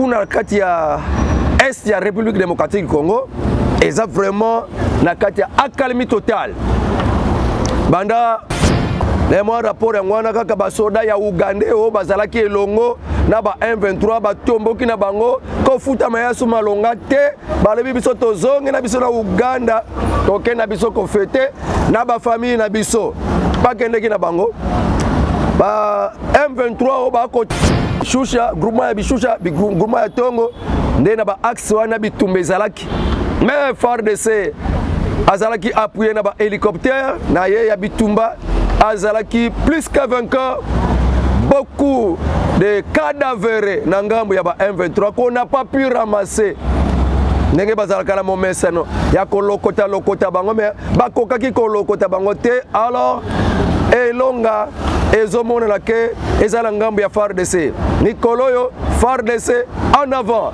kuna na kati ya est ya République démocratique du Congo eza vraiment na kati ya accalmie totale. Banda na mwa rapport yango wana, kaka basoda ya Uganda oyo bazalaki elongo na ba M23 batomboki na bango kofutama yasu malonga te. Balobi biso tozongi na biso na Uganda, tokende na biso kofêter na bafamille na biso. Bakendeki na bango ba M23 oyo bakoshusha groupement ya Bishusha, groupement ya Tongo, nde na baaxe wana bitumba ezalaki. Mais FARDC azalaki appuyé na bahélicoptère na ye ya bitumba, azalaki plus que vainqueur. Beaucoup de cadavres na ngambo ya ba M23 qu'on n'a pas pu ramasser, ndenge bazalaka na momesano ya kolokota lokota bango, mais bakokaki kolokota bango te. Alors elonga ezomonana ke eza na ngambo ya FARDC. Mikolo oyo FARDC en avant.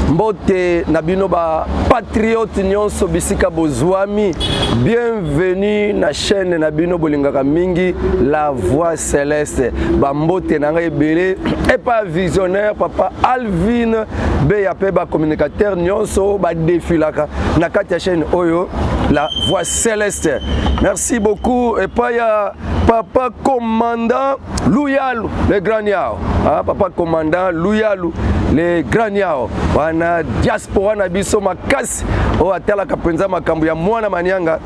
Mbote na bino bapatriote nyonso bisika bozwami, bienvenue na chaîne na bino bolingaka mingi, La Voix Céleste. Bambote na ngai ebele epa visionnaire papa Alvin Beya mpe bacommunicateur nyonso badefilaka na kati ya chaîne oyo, La Voix Céleste. Merci beaucoup epai ya papa commandant Luyalu le grand Niao, ah, papa commandant Luyalu le grand Niao wana, diaspora na biso makasi oyo atalaka mpenza makambo ya mwana manianga.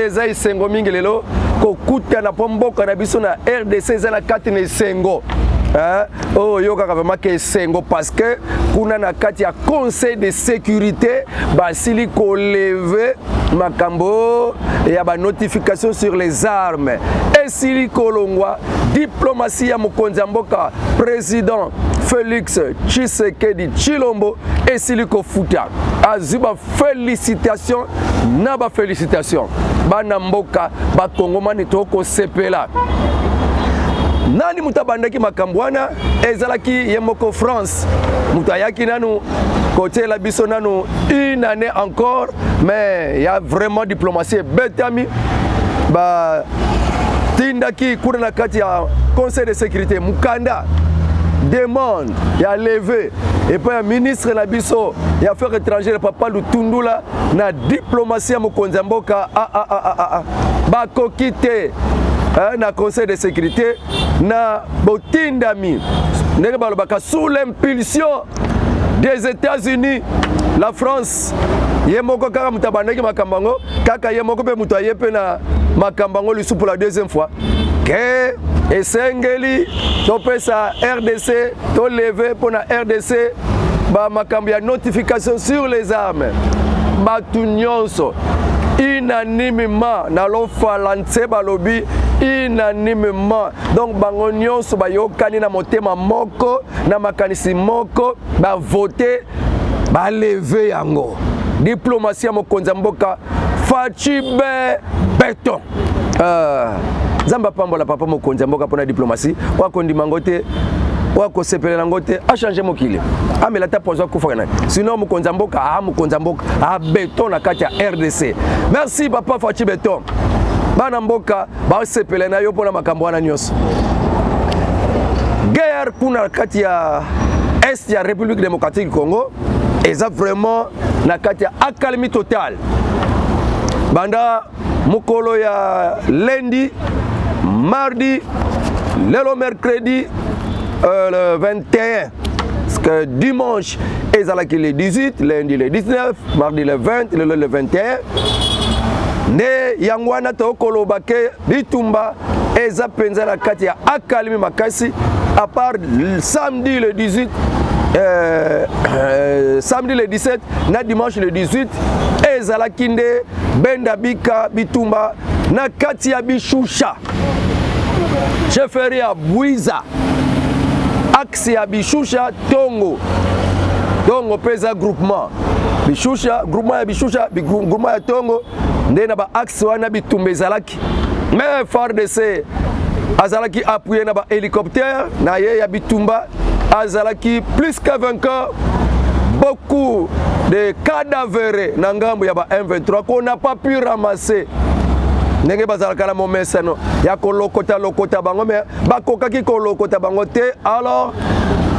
Eza esengo mingi lelo kokutana mpo mboka na biso na RDC eza na kati na esengo oyo oyokaka vraiment ke esengo, parce que kuna na kati ya Conseil de sécurité basili kolever makambo ya banotification sur les armes, esili kolongwa. Diplomatie ya mokonzi ya mboka, président Félix Tshisekedi Tshilombo, esili kofuta, azwi bafélicitation na bafélicitation. Bana mboka bakongomani, tokosepela. Nani moto abandaki makambo wana? Ezalaki ye moko France moto ayaki nanu kotiela biso nanu une année encore, mais ya vraiment diplomatie ebetami. Batindaki kuna na kati ya Conseil de sécurité mokanda, demande ya levée epai ya ministre na biso ya Affaires étrangères, papa Lutundula. Na diplomatie ya mokonzi ya mboka, ah, ah, ah, ah, ah. Bakoki te na Conseil de sécurité, na botindami, ndenge balobaka, sous l'impulsion des États-Unis, la France. Ye moko kaka moto abandaki makambo yango, kaka ye moko mpe moto aye mpe na makambo yango lisusu pour la deuxième fois, ke esengeli topesa RDC, tolever mpo na RDC bamakambo ya notification sur les armes. Bato nyonso unanimement na lofala nse balobi unanimement, donc bango nyonso bayokani na motema moko, na makanisi moko, bavote, balever yango. Diplomatie ya mokonzi ya mboka Fatshi be béton. Nzambe apambola papa mokonzi ya mboka mpona diplomatie oyo. Akondima yango te, oyo akosepela yango te, achange mokili, amela ata poison, akufaka nani. Sinon mokonzi ya mboka, a mokonzi ya mboka a béton na kati ya RDC. Merci papa Fatshi béton, bana mboka basepela na yo mpona makambo wana nyonso. Guerre kuna na kati ya est ya République démocratique du Congo eza vraiment na kati ya accalmie totale. Banda mokolo ya lundi, mardi, lelo mercredi le 21, parce que dimanche ezalaki le 18, lundi le 19, mardi le 20, lelo le 21. Nde yango wana tokoloba ke bitumba eza mpenza na kati ya accalmie makasi, à part samedi le 18, samedi le 17 na dimanche le 18, ezalaki nde benda bika bitumba na kati ya Bishusha, chefferie ya Bwiza, axe ya Bishusha Tongo. Tongo mpe eza groupement Bishusha, groupement ya Bishusha, groupement ya Tongo, nde na baaxe wana bitumba ezalaki. Mais FARDC azalaki appuyé na bahélicoptère na ye ya bitumba, azalaki plus que vainqueur. Beaucoup de cadavres na ngambo ya ba M23 qu'on n'a pas pu ramasser, ndenge bazalaka na momesano ya kolokota lokota bango, mais bakokaki kolokota bango te. Alors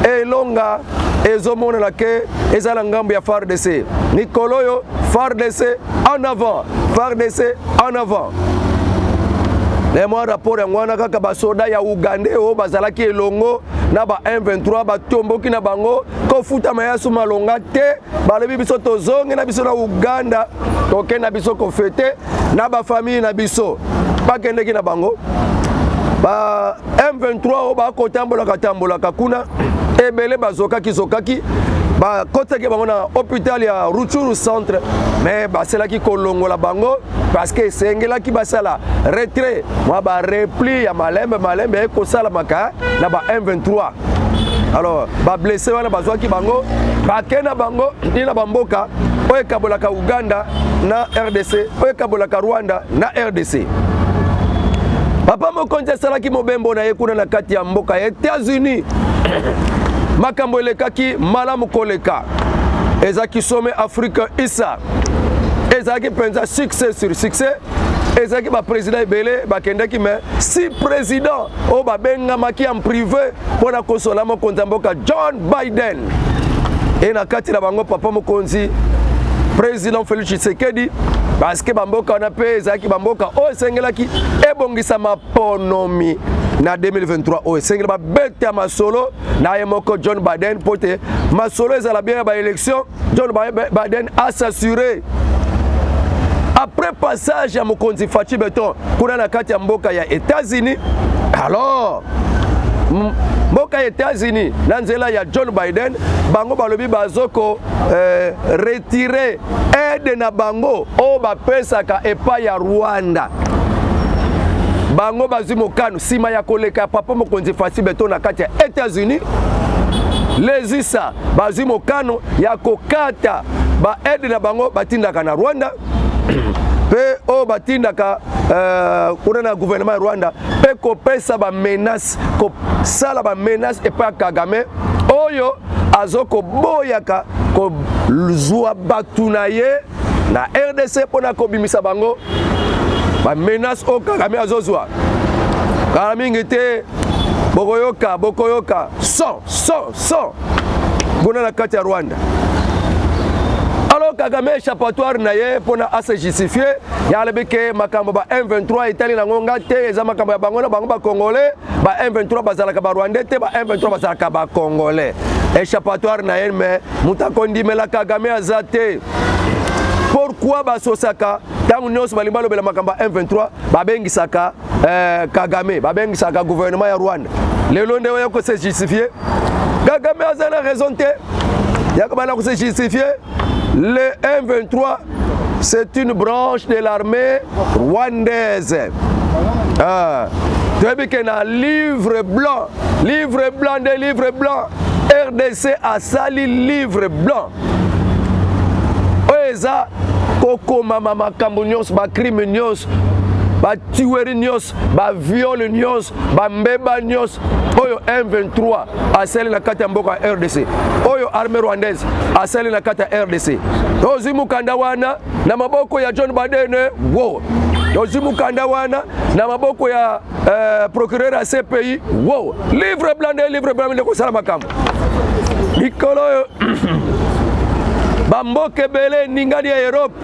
Elonga ezomonana ke eza na ngambo ya FARDC. Mikolo oyo FARDC en avant, FARDC en avant. Na mwa rapport yango wana kaka basoda ya Ougandais oyo bazalaki elongo na ba M23 batomboki na bango kofutama ya su malonga te, balobi biso tozongi na biso na Uganda, tokende na biso kofete na bafamille na biso. Bakendeki na bango ba M23 oyo bakotambolaka tambolaka kuna ebele, bazokaki zokaki, bakotaki bango na hôpital ya Rutshuru centre, mais baselaki kolongola bango parce que esengelaki basala retrait, mwa barepli ya malembe malembe ekosalamaka na ba M23. Alors bablessés wana bazwaki bango, bake na bango ntina na bamboka oyo ekabolaka Uganda na RDC, oyo ekabolaka Rwanda na RDC. Papa mokonzi asalaki mobembo na ye kuna na kati ya mboka ya États-Unis. Makambo elekaki malamu koleka. Ezalaki sommet Afrique USA, ezalaki mpenza succès sur succès. Ezalaki baprésident ebele bakendaki, mais six président oyo babengamaki en privé mpo na kosola mokonzi ya mboka John Biden, e na kati na bango papa mokonzi président Félix Tshisekedi, parce que bamboka wana mpe ezalaki bamboka oyo esengelaki ebongisa maponomi na 2023, oyo esengeli babeta masolo na ye moko John Biden mpo te masolo ezala bien ya baélection. John Biden as'assurer après passage ya mokonzi Fatshi Béton kuna na kati ya mboka ya États-Unis. Alors mboka ya États-Unis na nzela ya John Biden, bango balobi bazoko retirer aide na bango oyo bapesaka epai ya Rwanda. Bango bazwi mokano nsima ya koleka ya papa mokonzi Fatshi Béton na kati ya États-Unis. Les USA bazwi mokano ya kokata baaide na bango batindaka na Rwanda mpe oyo batindaka kuna na gouvernement ya Rwanda, mpe kopesa bamenace, kosala bamenace epai ya Kagame oyo azokoboyaka kozwa bato na ye na RDC mpona kobimisa bango. Bamenace oyo Kagame azozwa kala mingi te, bokoyoka, bokoyoka son son son kuna na kati ya Rwanda. Alors Kagame, échappatoire na ye mpona ase justifier, ya alobi ke makambo ba M23 etali nango nga te, eza makambo ya bango na bango bacongolais. Ba M23 bazalaka barwandais te, ba M23 bazalaka bacongolais. Échappatoire na ye, mais moto akondimela Kagame aza te. Pourquoi basosaka ntango nyonso balingi balobela makambo ya M23, babengisaka Kagame, babengisaka gouvernement ya Rwanda? Lelo nde oya kose justifier. Kagame aza na raison te yaka bana kose justifier. Le M23, c'est une branche de l'armée rwandaise. Ah. Toyebi ke na livre blanc, livre blanc de livre blanc, RDC asali livre blanc oyo eza kokomama makambo nyonso, bacrime nyonso, batuerie nyonso, baviole nyonso, bambeba nyonso oyo M23 asali na kati ya mboka ya RDC, oyo armée rwandaise asali na kati ya RDC. Tozwi mokanda wana na maboko ya John Biden. Wo tozwi mokanda wana na maboko ya procureur ya CPI. Wo livre blanc nde livre blanc nde kosala makambo likolo oyo. Bamboka ebele eningani ya Europe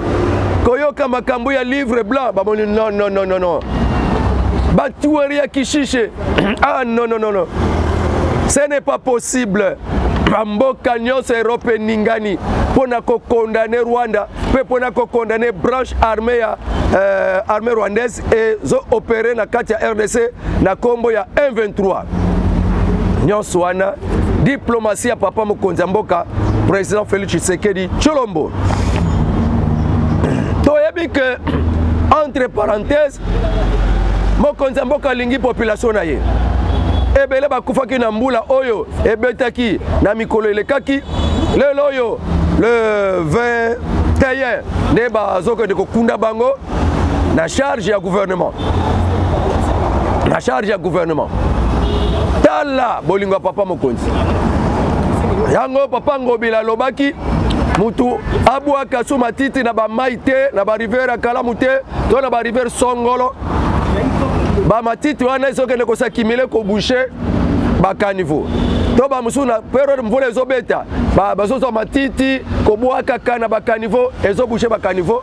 koyoka makambo ya livre blanc, bamoni non, non, non, non, non, batuerie ya Kishishe, ah non, non, non, non, ce n'est pas possible. Bamboka nyonso Europe eningani mpo na kocondamner Rwanda mpe mpo na kocondamner branche armée ya armée rwandaise ezoopérer na kati ya RDC na nkombo ya M23. Nyonso wana diplomatie ya papa mokonzi ya mboka président Félix Tshisekedi Tshilombo. Toyebi ke, entre parenthèse, mokonzi ya mboka alingi population na ye. Ebele bakufaki na mbula oyo ebetaki na mikolo elekaki. Lelo oyo le 21 nde bazokende kokunda bango na charge ya gouvernement, na charge ya gouvernement. Tala bolingo ya papa mokonzi. Yango papa Ngobila alobaki mutu abwaka so matiti na bamai te, na barivière ya Kalamu te to na barivière songolo. Bamatiti wana ezokende kos'accumuler, koboucher bacaniveau. To bamosusu na periode mvula ezobeta, bazozwa matiti kobwakaka na bacaniveau, ezobouche bacaniveau.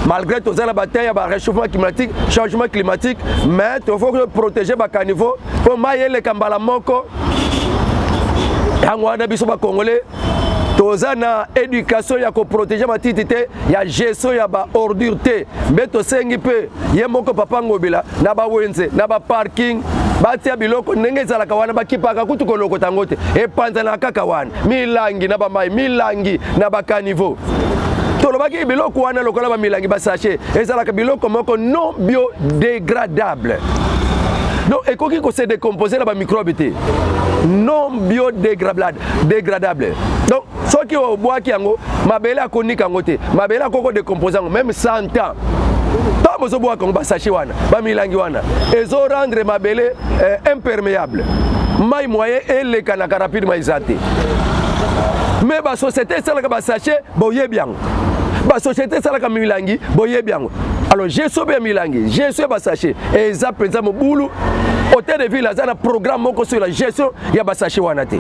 Malgré toza na bataille ya baréchauffement climatique, changement climatique, mais tofo protéger bacaniveau mpo mai eleka mbala moko. Yango wana biso bacongolais toza na éducation ya koprotéger matiti te, ya gestion ya baordure te. Mbe tosengi mpe ye moko papa Ngobila na bawenze na baparking batia biloko ndenge ezalaka wana, bakipaka kutu kolokota yango te, epanzanaka kaka wana, milangi na bamai, milangi na bacaniveau. Tolobaki biloko wana lokola bamilangi, basachet, ezalaka biloko moko non biodégradable, donc ekoki kose décomposer na bamicrobe te, non biodégradable dégradable. Donc soki obwaki yango, mabele akonika yango te, mabele akoki kodécompose yango même 100 ans. Ntango bozobwaka yango, basachet wana, bamilangi wana, ezorendre mabele imperméable, mai moyen elekanaka rapidement eza te. Mais basociété esalaka basachet, boyebi yango, basociété esalaka milangi, boyebi yango. Alors gestion mpe ya milangi, gestion ya basachet eza mpenza mobulu. Hôtel de ville aza na programme moko sur la gestion ya basachet wana te.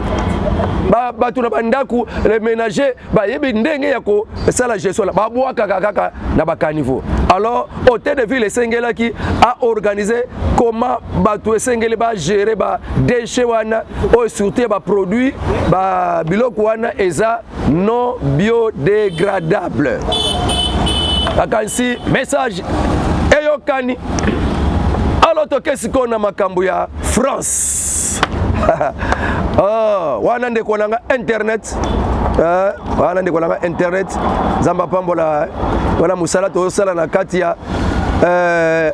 Bato na bandako, les ménager, bayebi ndenge ya kosala gestion la, babwakaka kaka na bacaniveau. Alors hôtel de ville esengelaki aorganiser comment bato esengeli bagérer badéchet wana oyo, surtout ya baproduit, biloko wana eza non biodégradable. Nakanisi message eyokani. Alors toke sikoyo na makambo ya France. Oh, wana ndeko na nga internet, wana ndeko na nga internet, Nzambe apambola. Wana mosala tozosala na kati ya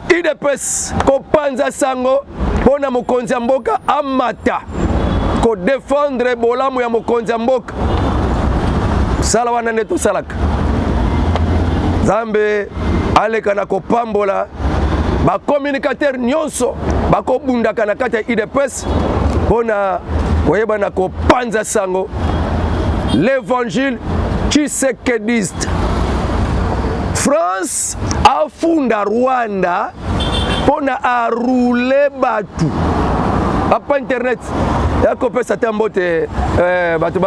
UDPS, kopanza sango mpo na mokonzi ya mboka amata, kodéfendre bolamu ya mokonzi ya mboka. Mosala wana nde tosalaka. Nzambe aleka na kopambola bacommunicateur nyonso bakobundaka na kati ya UDPS mpo na koyeba na kopanza sango, l'évangile tshisekediste. France afunda Rwanda mpo na arouler bato. Papa internet, akopesa te mbote, bato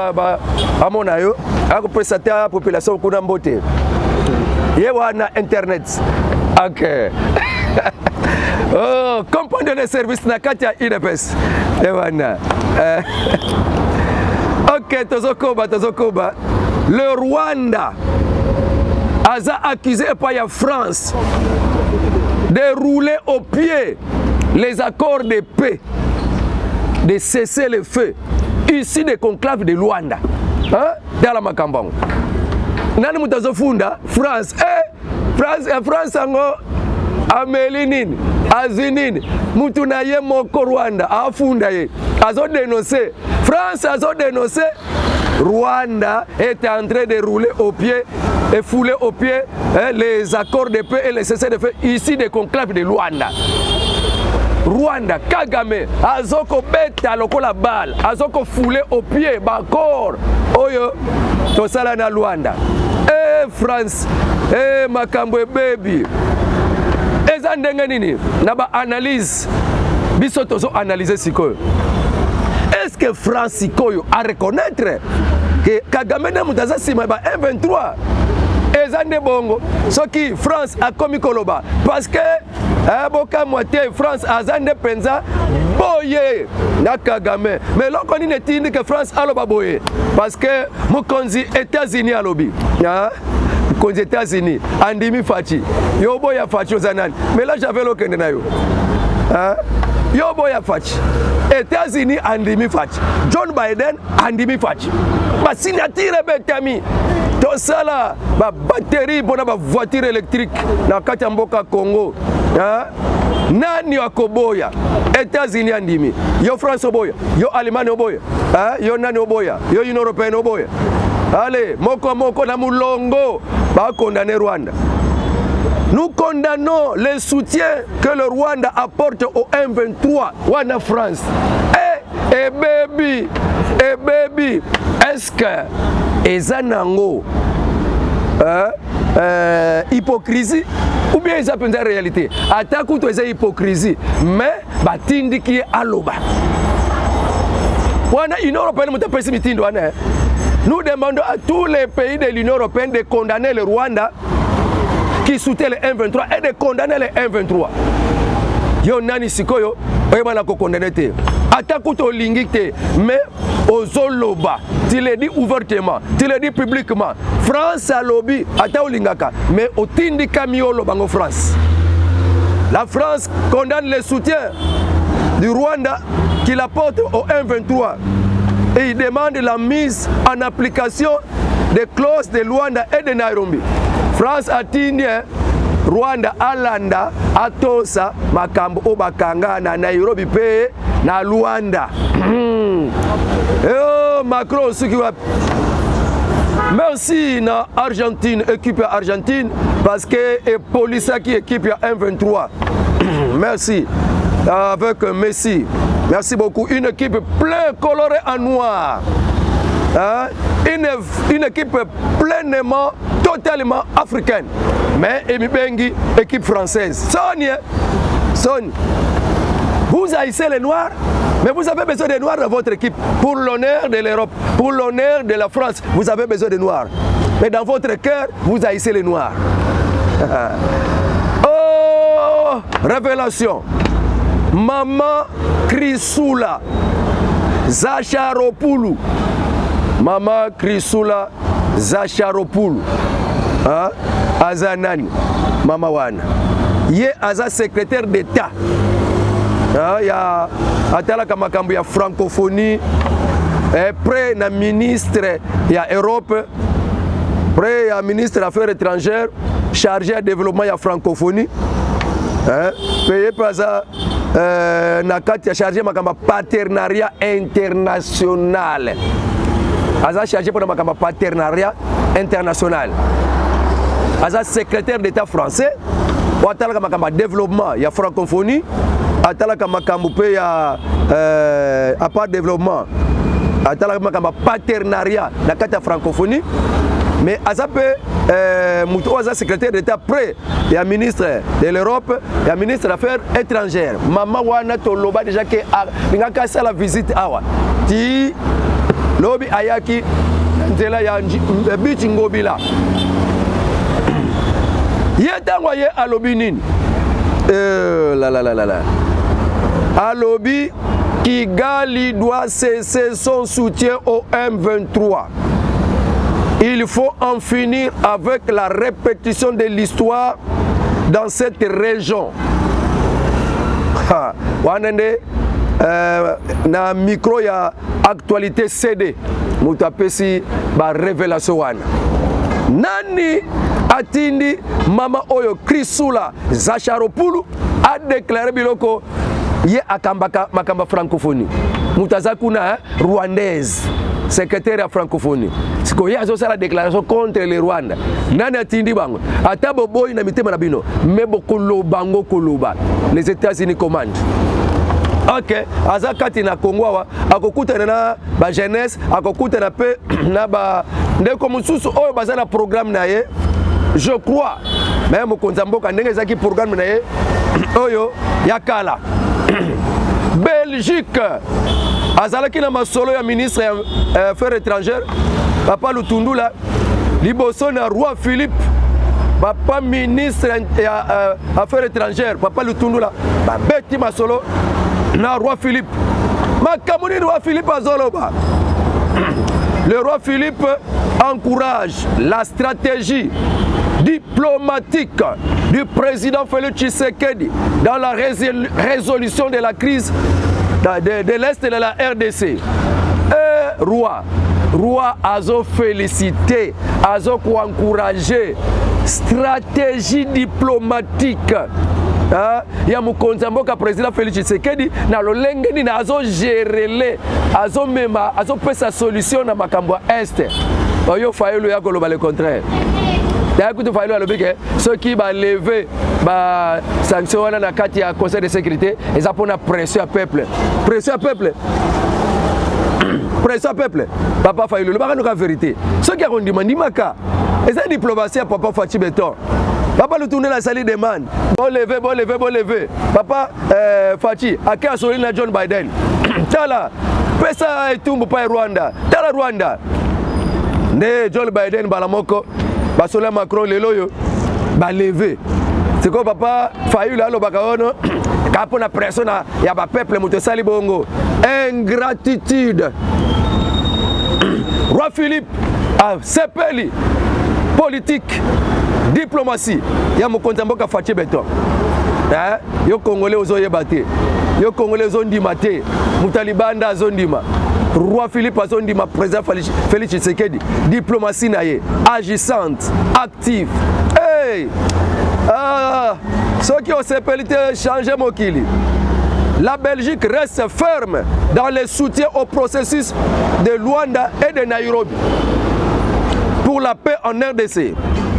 bamona yo, akopesa te population kuna mbote. Ye wana internet, ok. Oh, compagnon de service na kati ya UDPS, ye wana. Ok, tozokoba, tozokoba. Le Rwanda aza accusé epai ya France de rouler au pied les accords de paix, de cesser le feu ici de conclave de Luanda, hein? Tala makambo yango. Nani moto azofunda France? Eh, France, eh, France yango ameli nini, azwi nini? Mutu na ye moko Rwanda afunda ye, azodénonce France, azodénonce Rwanda est en train de rouler au pied et fouler au pied, hein, les accords de paix et les cessez-le-feu ici des conclaves de Luanda. Rwanda, Kagame azokobeta lokola balle, azokofouler au pied baaccord oyo tosala na Luanda. E France e, makambo ebebi. Eza ndenge nini na baanalyse biso tozoanalyse sikoyo? Est ce que France sikoyo areconnaître ke Kagame nde moto aza nsima ya ba M23? Eza nde bongo soki France akomi koloba, parce que bokamwa te, France aza nde mpenza boye na Kagame. Mais eloko nini etindi ke France aloba boye? Parce que mokonzi États-Unis alobi, mokonzi États-Unis andimi Fatshi. Yo boya Fatshi, oza nani? Mais là Javel, okende na yo, yo boya Fatshi. États-Unis andimi Fatshi, John Biden andimi Fatshi, basignature ebetami. Tosala babatterie mpona bavoiture électrique na kati ya mboka Congo. Nani akoboya? États-Unis andimi, yo France oboya, yo Allemagne oboya, yo nani oboya, yo Union européenne oboya. Ale moko moko na mulongo bakondamner Rwanda. Nous condamnons le soutien que le Rwanda apporte au M23. Wana France. Eh, ebebi, ebebi. Est-ce que eza nango hypocrisie ou bien eza mpenza réalité? Ata kutu eza hypocrisie, mais batindiki ye aloba. Wana Union européenne moto apesi mitindo wana. Nous demandons à tous les pays de l'Union européenne de condamner le Rwanda qui soutient le M23 et de condamner le M23. Yo nani sikoyo oyeba na kokondane te, ata kutu olingi te, mais ozoloba, tu le dis ouvertement, tu le dis publiquement. France alobi, ata olingaka, mais otindikami oloba ngo. France, la France condamne le soutien du Rwanda qu'il apporte au M23 et il demande la mise en application des clauses de Luanda et de Nairobi. France atindi Rwanda alanda, atosa makambo oyo bakanga na Nairobi mpe na Luanda. Oh, Macron soki wapi. Merci na Argentine, équipe ya Argentine, parce que epolisaki équipe ya M23. Merci avec Messi, merci beaucoup. Une équipe plein colorée en noir, hein? Une équipe pleinement, totalement africaine, mais emibengi équipe française. Soni, soni, vous haïssez les Noirs, mais vous avez besoin des Noirs dans votre équipe. Pour l'honneur de l'Europe, pour l'honneur de la France, vous avez besoin des Noirs. Mais dans votre cœur, vous haïssez les Noirs. Oh, révélation. Maman Chrysoula Zacharopoulou. Maman Chrysoula Zacharopoulou. Hein? Aza nani? Mama wana. Ye aza secrétaire d'État. Hein? Ya atalaka makambo ya francophonie près na ministre ya Europe, près ya ministre Affaires étrangères, chargé ya développement ya francophonie, mpe ye mpe aza na kati ya chargé makambo ya partenariat international. Aza chargé mpona makambo ya partenariat international. Aza secrétaire d'État français oyo atalaka makambo ya développement ya francophonie, atalaka makambo mpe ya à part développement, atalaka makambo ya partenariat na kati ya francophonie. Mais aza mpe moto oyo aza secrétaire d'État près ya ministre de l'Europe, ya ministre d'Affaires étrangères. Mama wana, toloba déjà ke alingaki asala visite awa ti lobi, ayaki nzela ya biti Ngobila. Ye ntango aye, alobi nini? La la la la la, alobi: Kigali doit cesser son soutien au M23. Il faut en finir avec la répétition de l'histoire dans cette région. Wana nde na micro ya Actualité CD, moto apesi barévélation wana. Nani atindi mama oyo Chrysoula Zacharopoulou adéclarer biloko? Ye akambaka makambo ya francophonie. Moto aza kuna, rwandaise, secrétaire ya francophonie, sikoyo ye azosala déclaration contre le Rwanda. Nani atindi bango? Ata boboyi na mitema na bino, me bokoloba ngo koloba. Les États-Unis commande. Ok, aza kati na Congo awa, akokutana na bajeunesse, akokutana mpe na bandeko mosusu oyo baza na programme na ye, je crois. Me mokonzi ya mboka, ndenge ezalaki programme na ye oyo ya kala. Belgique azalaki na masolo ya ministre ya Affaires étrangères, papa Lutundula, liboso na roi Philippe. Papa ministre ya Affaires étrangères, papa Lutundula, babeti masolo na roi Philippe. Makambo nini roi Philippe azoloba? Le roi Philippe encourage la stratégie diplomatique du président Félix Tshisekedi dans la résolution de la crise de l'Est de la RDC. Et roi azo félicité, azo encourager stratégie diplomatique ya mokonzi ya mboka, président Félix Tshisekedi, na lolenge nini azogérer, azomema, azopesa solution na makambo ya Est. Oyo Fayulu ya koloba le contraire. Daya kutu Fayulu alobi ke soki balever basanction wana na kati ya Conseil de sécurité, eza mpona pression ya peuple, pression ya peuple, pression ya peuple. Papa Fayulu, lobaka noka vérité. Soki akondima, ndimaka. Eza diplomatie ya papa Fatshi Béton. Papa Lutundela asali demande: bolever, bolever, bolever. Papa Fatshi ake, asoli na John Biden. Tala Pesa etumbu pa Rwanda. Tala Rwanda. Nde John Biden mbala moko basola Macron lelo oyo baleve sikoyo papa Fayulu alobaka ono kaka mpo na pression na ya bapeuple moto esali bongo ingratitude. Roi Philippe asepeli politique diplomatie ya mokonzi ya mboka Fatshi Beton. Eh, yo congolais ozoyeba te, yo congolais ozondima te, moto ya libanda azondima. Roi Philippe azondima président Félix Tshisekedi, diplomatie na ye agissante, active. Hey! Ah, soki osepeli te, change mokili. La Belgique reste ferme dans le soutien au processus de Luanda et de Nairobi pour la paix en RDC.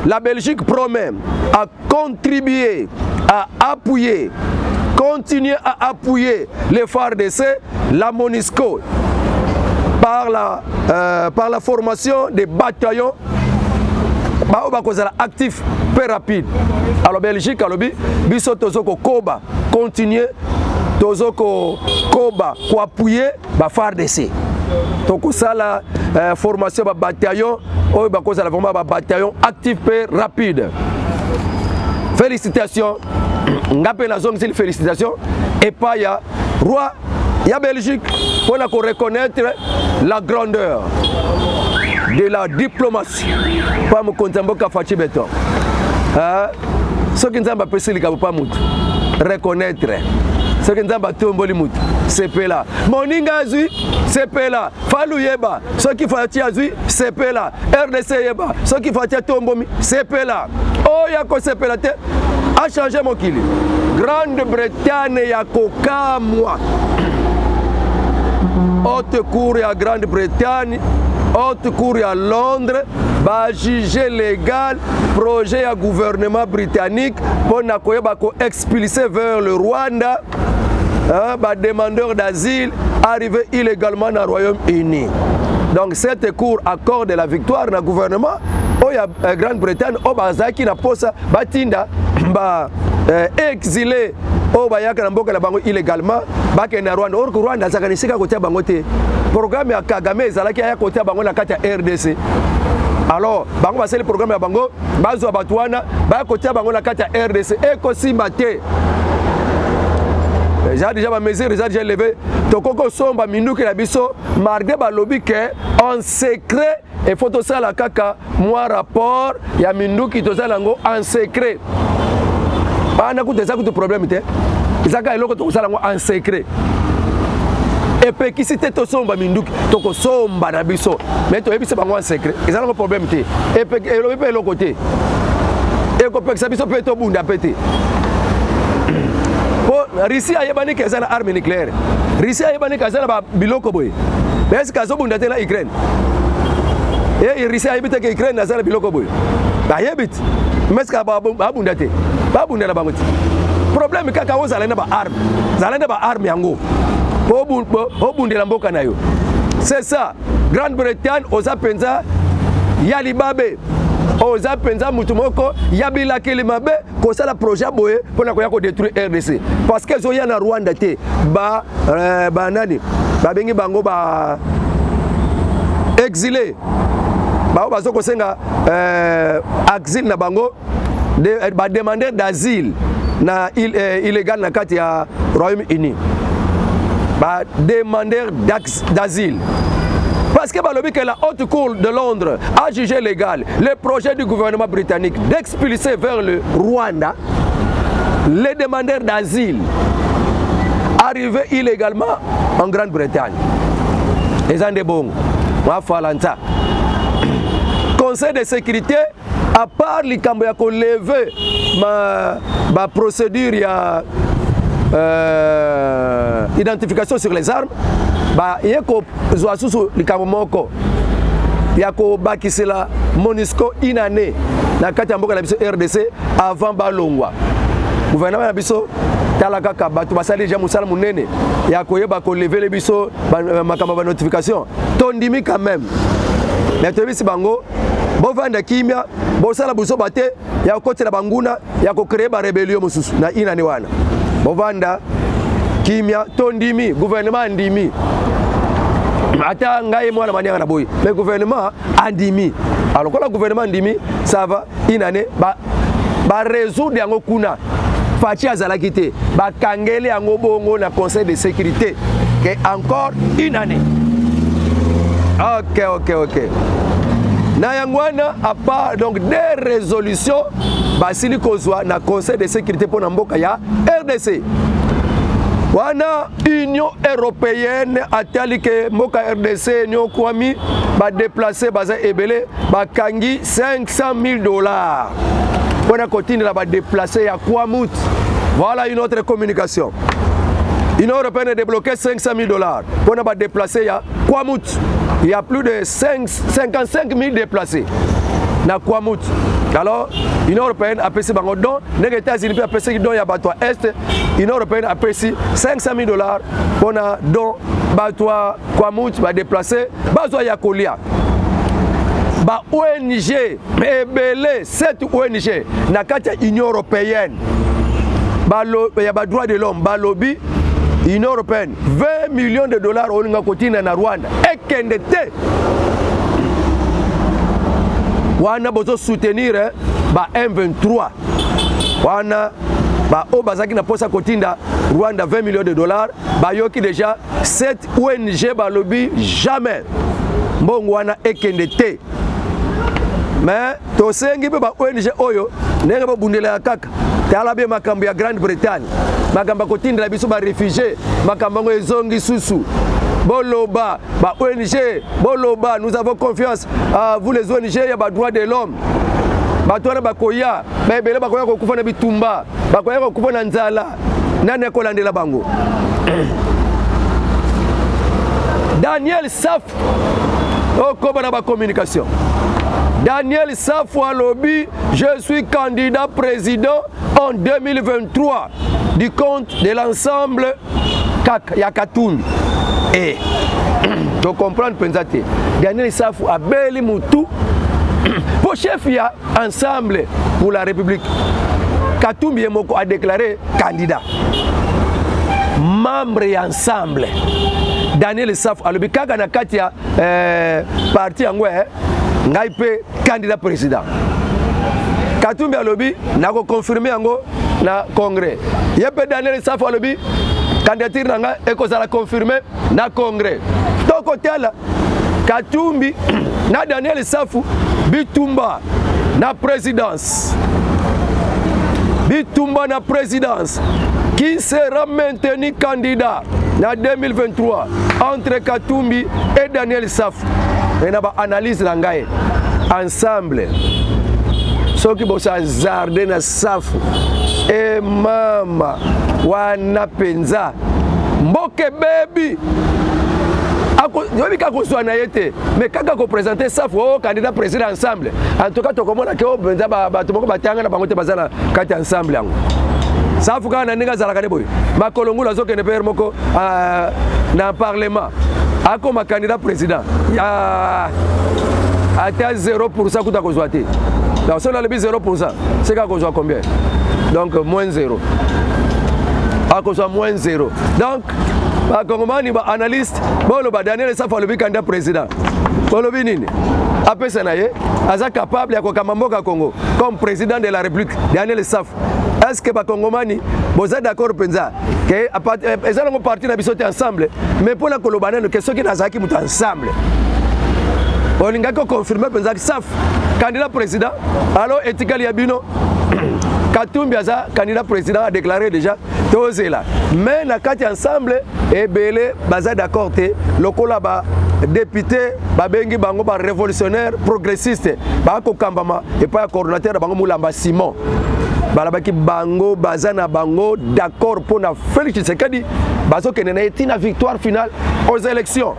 La Belgique promet à contribuer, à appuyer, continuer à appuyer les FARDC, la MONUSCO, par la formation des bataillons bao bakozala actif mpe rapide. Alors Belgique alobi biso tozo kokoba continuer, tozo kokoba koappuyer ba FARDC, tokosala formation ba bataillon oyo bakozala vraiment ba bataillon actif mpe rapide. Félicitation, nga mpe nazongiseli félicitation epai ya roi ya Belgique mpona koreconnaître la grandeur de la diplomatie mpa mokonzi ya mboka Fatshi Beton. Soki Nzambe apesi likambo mpa motu, reconnaître. Soki Nzambe atomboli motu, sepela. Moninga azwi, sepela. Falu yeba, soki Fatshi azwi, sepela. RDC yeba, soki Fatshi atombomi, sepela. Oyo akosepela te, achange mokili. Grande-Bretagne ya kokamwa. Haute cour ya Grande-Bretagne, haute cour ya Londres bajuge légal projet ya gouvernement britannique mpona koyeba koexpulser vers le Rwanda, hein, bademandeur d'asile arrivé illégalement na Royaume-Uni. Donc cette cour accorde la victoire na gouvernement oyo ya Grande-Bretagne, oyo bazalaki na posa batinda ba exilé oyo bayaka na mboka na bango illégalement bakende na Rwanda. Or Rwanda azalaka na esika kotia bango te. Programme ya Kagame ezalaki aya kotia bango na kati ya RDC. Alors bango basali programme ya bango, bazwa bato wana, baya kotia bango na kati ya RDC. Ekosimba te. Eza déjà bamesure eza déjà levé. Tokoki kosomba minduki na biso malgré balobi ke en secret. Il faut tosala kaka mwa rapport ya minduki tozala yango en secret. Bana kutu eza kutu problème te, eza kaka eloko tokosala yango en secret. Epekisi te tosomba minduki, tokosomba na biso, mais toyebisi bango en secret. Eza nango problème te, elobi mpe eloko te, ekopekisa biso mpe tobunda mpe te. Po Russie ayebani ke eza na arme nucléaire, Russie ayebani ke aza na biloko boye, mais est-ce azobunda te na Ukraine? E Russie ayebi te ke Ukraine aza na biloko boye? Bayebi te, mais est-ce babunda te? Babunda na bango te. Problème kaka ozala na baarme, zala na baarme yango obundela mboka na yo. C'est ça. Grande-Bretagne, oza mpenza ya libabe, oza mpenza mutu moko ya bilakeli mabe kosala projet boye mpona koya kodétruire RDC, parce que ezoya na Rwanda te. Ba banani babengi bango ba exilé, bango bazo kosenga asile na bango, bademandeur d'asile na illégal na kati ya Royaume-Uni, bademandeur d'asile. Parce que balobi que la haute cour de Londres a jugé légal le projet du gouvernement britannique d'expulser vers le Rwanda les demandeurs d'asile arrivés illégalement en Grande-Bretagne. Eza nde bongo mwafalanza. Conseil de sécurité, à part likambo ya kolever baprocédure ya identification sur les armes, baye kozwa susu likambo moko ya kobakisela MONUSCO une année na kati ya mboka na biso RDC avant balongwa. Gouvernement na biso, tala kaka bato basali deja mosala monene ya koyeba kolever biso makambo ya banotification. Tondimi quand même, mais toyebisi bango bovanda kimia, bosala buzoba te ya kokotela banguna, ya kocréer barébellion mosusu na inani wana. Bovanda kimia, tondimi, gouvernement andimi. Ata ngai mwana manianga na boyi, mais gouvernement andimi. Alors lokola gouvernement andimi, ça va une année ba ba résoudre yango kuna. Fatshi azalaki te, bakangeli yango bongo na Conseil de sécurité que encore une année. Ok. Na yango wana, à part donc des résolutions basili kozwa na Conseil de sécurité mpo na mboka ya RDC wana, Union européenne atali ke mboka RDC eniokwami, badéplacés baza ebele, bakangi 500 000 $ mpona kotindela badéplacés ya Kwamut. Voilà une autre communication: Union européenne a débloqué 500 000 $ mpona badéplacés ya Kwamut. Il y a plus de 5, 55 000 déplacés na Kwamut. Alors Union européenne apesi bango don, ndenge États-Unis mpe apesaki don ya bato ya Est. Union européenne apesi 500 000 $ mpona don bato ya Kwamut, badéplacés bazwa ya kolia. Ba ONG ebele, 7 ONG na kati ya Union européenne ya badroit de l'homme, balobi Union européenne, 20 millions de dollars olinga kotinda na Rwanda ekende te. Wana bozosoutenir ba M23 wana, baoyo bazalaki na mposa kotinda Rwanda 20 millions de dollars, bayoki déjà 7 ONG balobi jamais, mbongo wana ekende te. Mais tosengi mpe ba ONG oyo, ndenge bobundelaka kaka, tala bie makambo ya Grande Bretagne, makambo ya kotindela biso baréfugiés, makambo yango ezongi susu. Boloba ba ONG, boloba: nous avons confiance à vous, les ONG ya badroit de l'homme. Bato wana bakoya baebele, bakoya kokufa na bitumba, bakoya kokufa na nzala, nani akolandela bango? Daniel Safu okoba na bacommunication. Daniel Safu alobi: je suis candidat président en 2023 du compte de l'ensemble ya Katumbi. E tocomprendre mpenza te, Daniel Safu abeli mutu mpo chef ya Ensemble pour la République, Katumbi, ye moko adéclaré candidat, membre ya Ensemble. Daniel Safu alobi kaka na kati ya parti yango, ngai mpe candidat président. Katumbi alobi nakoconfirmer yango na congrès. Ye mpe Daniel Safu alobi candidature na ngai ekozala confirmé na congrès. Tokotala Katumbi na Daniel Safu, bitumba na présidence, bitumba na présidence. Qui sera maintenu candidat na 2023 entre Katumbi et Daniel Safu? E na baanalyse na ngai, Ensemble soki bosazarde na Safu, e mama wana mpenza mboka ebebi. Oyebi kaka kozwa na ye te, mais kaka koprésenter Safu o candidat président Ensemble, en tout cas tokomona ke o mpenza bato moko batanga na bango te baza na kati ya Ensemble yango. Safu kaka na ndenge azalaka nde boye, makolo ngulu, azokende pere moko na parlement, akoma candidat président, ata 0 kuta kozwa te. Donc soki nalobi 0, c'est kaka kozwa combien? Donc moins 0, akozwa moins 0. Donc bakongomani, baanalyste boloba: Daniel Safu alobi candidat président, bolobi nini? Apesa na ye, aza capable ya kokamba mboka Congo comme président de la République, Daniel Safu. Est ce que bakongomani boza d'accord mpenza ke eza nango parti na biso te, Ensemble? Mais mpona koloba nano ke soki nazalaki moto Ensemble, olingaki koconfirmer mpenza Safu candidat président. Alors etikali ya bino. Katumbi aza candidat président, a déclaré déjà, tozela. Mais na kati ya Ensemble ebele baza d'accord te, lokola badéputé babengi bango barévolutionnaire progressiste, bakokambama epai ya coordonnateur na bango Mulamba Simon, balobaki bango baza na bango d'accord mpo na Félix Tshisekedi, bazokende na ye ntina victoire finale aux élections.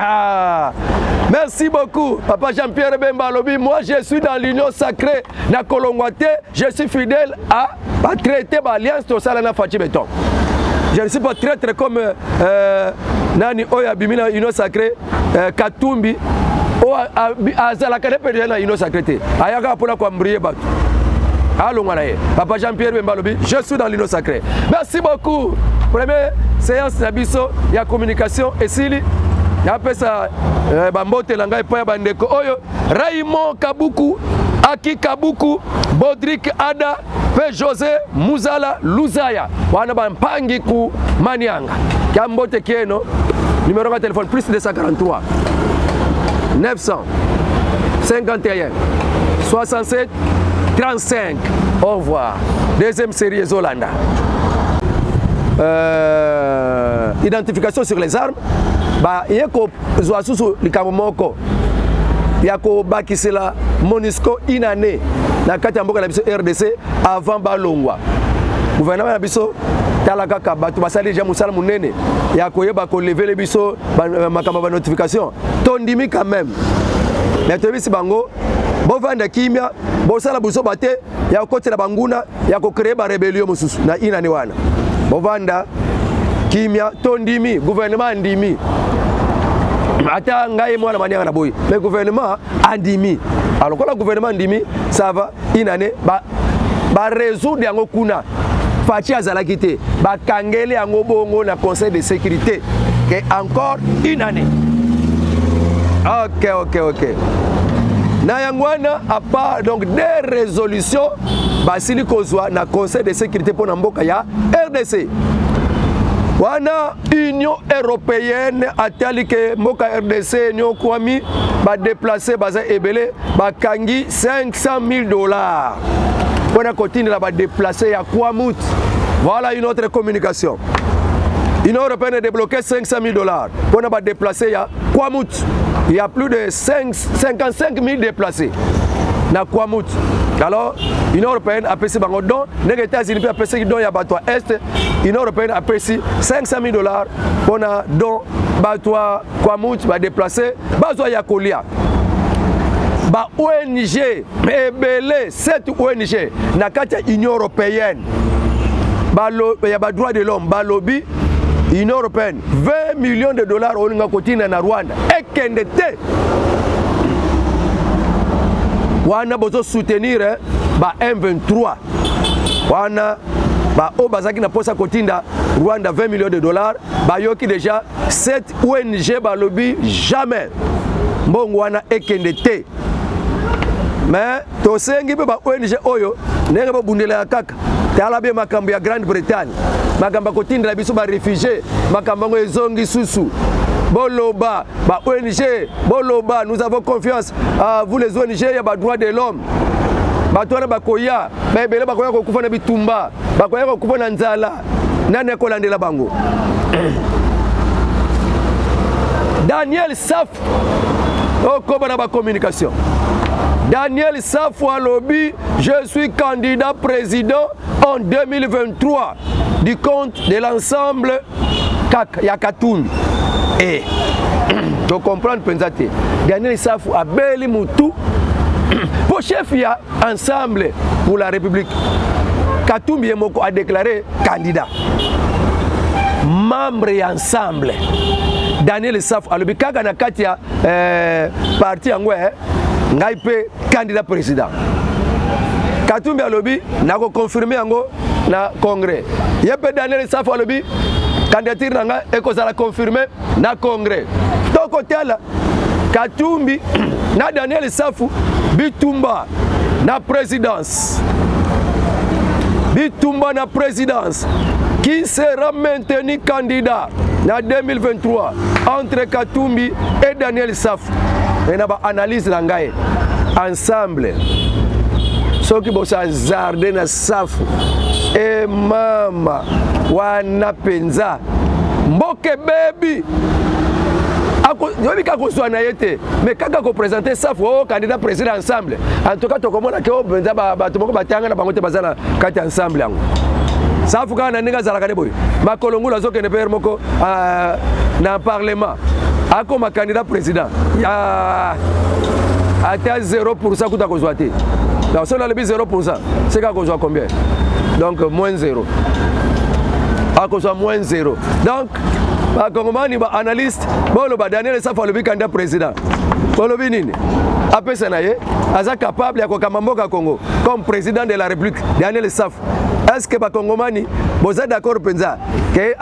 Ah, merci beaucoup. Papa Jean-Pierre Bemba alobi: moi, je suis dans l'Union sacrée, na kolongwa te, je suis fidèle à batraité, baalliance tosala na Fatshi Béton. Je ne suis pas traître comme nani oyo abimi na Union sacrée, Katumbi, oyo azalaka ne mpe na Union sacrée te, ayaka mpona koembrouiller bato, alongwa na ye. Papa Jean-Pierre Bemba alobi: je suis dans l'Union sacrée. Merci beaucoup. Première séance na biso ya communication esili. Napesa eh, bambote na ngai epai ya bandeko oyo Raymond Kabuku, Aki Kabuku, Bodrik Ada mpe Jose Muzala Luzaya, wana bampangi ku Manianga. Kya mbote kieno, numero ya telefone plus 243 951 67 35. Au revoir. Deuxième série ezolanda. Identification sur les armes baye kozwa susu likambo moko ya kobakisela MONUSCO une année na kati ya mboka na biso RDC avant balongwa. Gouvernement na biso, tala kaka bato basali deja mosala monene ya koyeba kolevele biso makambo ya banotification. Tondimi quand même, mais toyebisi bango bovanda kimia, bosala buzoba te ya kokotela banguna, ya kocréer barébellion mosusu na inani wana. Bovanda kimia, tondimi, gouvernement andimi. Ata ngai mwana Manianga na boyi, mais gouvernement andimi. Alors lokola gouvernement andimi, ça va. Une année barésoudre yango kuna. Fatshi azalaki te, bakangeli yango bongo na Conseil de sécurité ke encore une année. Ok, na yango wana, à part donc des résolutions basili kozwa na Conseil de sécurité mpo na mboka ya RDC wana, Union européenne atali ke mboka RDC eniokwami, badéplacés baza ebele, bakangi 500 000 $ mpona kotindela badéplacés ya Kwamut. Voilà une autre communication. Union européenne a débloqué 500 000 $ mpona badéplacés ya Kwamut. Il y a plus de 5, 55 000 déplacés na Kwamut. Alors Union européenne apesi bango don, ndenge États-Unis mpe apesaki don ya bato ya Est. Union européenne apesi 500 000 $ mpona don bato ya Kwamut, badéplacés bazwa ya kolia. Ba ONG ebele, 7 ONG na kati ya Union européenne ya badroit de l'homme, balobi Union européenne, 20 millions de dollars olinga kotinda na Rwanda ekende te. Wana bozosoutenir ba M23 wana, baoyo bazalaki na mposa kotinda Rwanda 20 millions de dollars, bayoki déjà 7 ONG balobi jamais, mbongo wana ekende te. Mais tosengi mpe ba ONG oyo, ndenge bobundelaka kaka, tala be makambo ya Grande Bretagne, makambo ya kotindela biso baréfugiés, makambo yango ezongi susu. Boloba ba ONG, boloba, nous avons confiance à vous les ONG ya badroit de l'homme. Bato wana bakoya baebele, bakoya kokufa na bitumba, bakoya kokufa na nzala, nani akolandela bango? Daniel Safu okoba na bacommunication. Daniel Safu alobi: "Je suis candidat président en 2023 du compte de l'ensemble ya Katumbi." E tocomprendre mpenza te. Daniel Safu abeli mutu mpo chef ya Ensemble pour la République, Katumbi, ye moko adéclaré candidat, membre ya Ensemble. Daniel Safu alobi kaka na kati ya parti yango, ngai mpe candidat président. Katumbi alobi nakoconfirmer yango na congrès. Ye mpe Daniel Safu alobi candidature na ngai ekozala confirmé na congrès. Tokotala Katumbi na Daniel Safu, bitumba na présidence, bitumba na présidence. Qui sera maintenu candidat na 2023 entre Katumbi et Daniel Safu? E na baanalyse na ngai, Ensemble, soki bosazarde na Safu, e mama wana mpenza mboka ebebi. Yoyebi kaka kozwa na ye te, mais kaka koprésenter Safu o candidat président Ensemble, en tout cas tokomona ke o mpenza bato moko batanga na bango te baza na kati ya Ensemble yango. Safu kaka na ndenge azalaka nde boye, makolo ngulu, azokende pere moko na parlement, akoma candidat président, ata 0 kuta kozwa te. Donc soki nalobi 0, c'est kaka kozwa combien? Donc moins 0, akozwa moins 0. Donc bakongomani, baanalyste boloba, Daniel Safu alobi candidat président, bolobi nini? Apesa na ye, aza capable ya kokamba mboka Congo comme président de la République, Daniel Safu. Est ce que bakongomani boza d'accord mpenza? Ke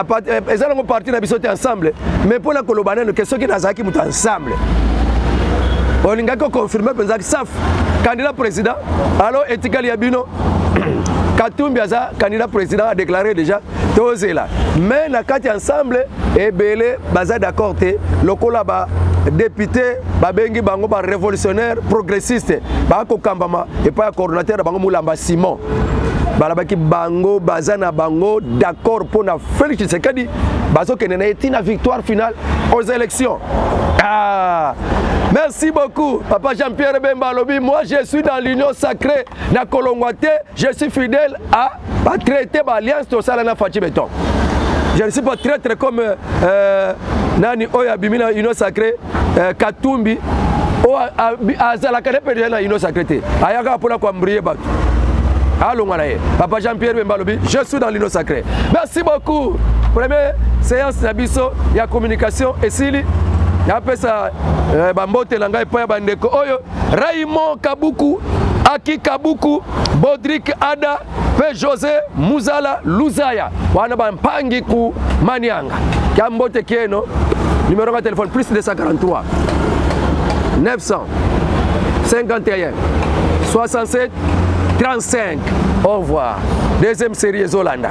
eza nango parti na biso te ensemble, mais mpo na koloba nano ke soki nazalaki moto ensemble, olingaki oconfirme mpenza Safu candidat président. Alors etikali ya bino, Katumbi aza candidat président, a déclaré déjà, tozela. Mais na kati ensemble, ebele baza d'accord te. Lokola ba député babengi bango ba révolutionnaire progressiste, bakokambama epai ya coordonnateur na bango Mulamba Simon, balabaki bango baza na bango d'accord mpo na Félix Tshisekedi, bazokende na ye ntina victoire finale aux élections. Ah, merci beaucoup. Papa Jean-Pierre Bemba alobi: "Moi, je suis dans l'Union sacrée, na kolongwa te, je suis fidèle à batraité, baalliance tosala na Fatshi Béton. Je ne suis pas traître comme nani oyo abimi na Union sacrée, Katumbi, oyo azalaka ne mpe na Union sacrée te, ayaka mpona koembrouiller bato, alongwa na ye." Papa Jean-Pierre Bemba alobi: "Je suis dans l'Union sacrée." Merci beaucoup. Première séance na biso ya communication esili. Napesa bambote na ngai epai ya bandeko oyo: Raymond Kabuku, Aki Kabuku, Bodrik Ada mpe José Muzala Luzaya, wana bampangi ku Manianga. Kya mbote kieno. Numéro ya téléphone: plus 243 900 51 67 35. Au revoir. Deuxième série ezolanda.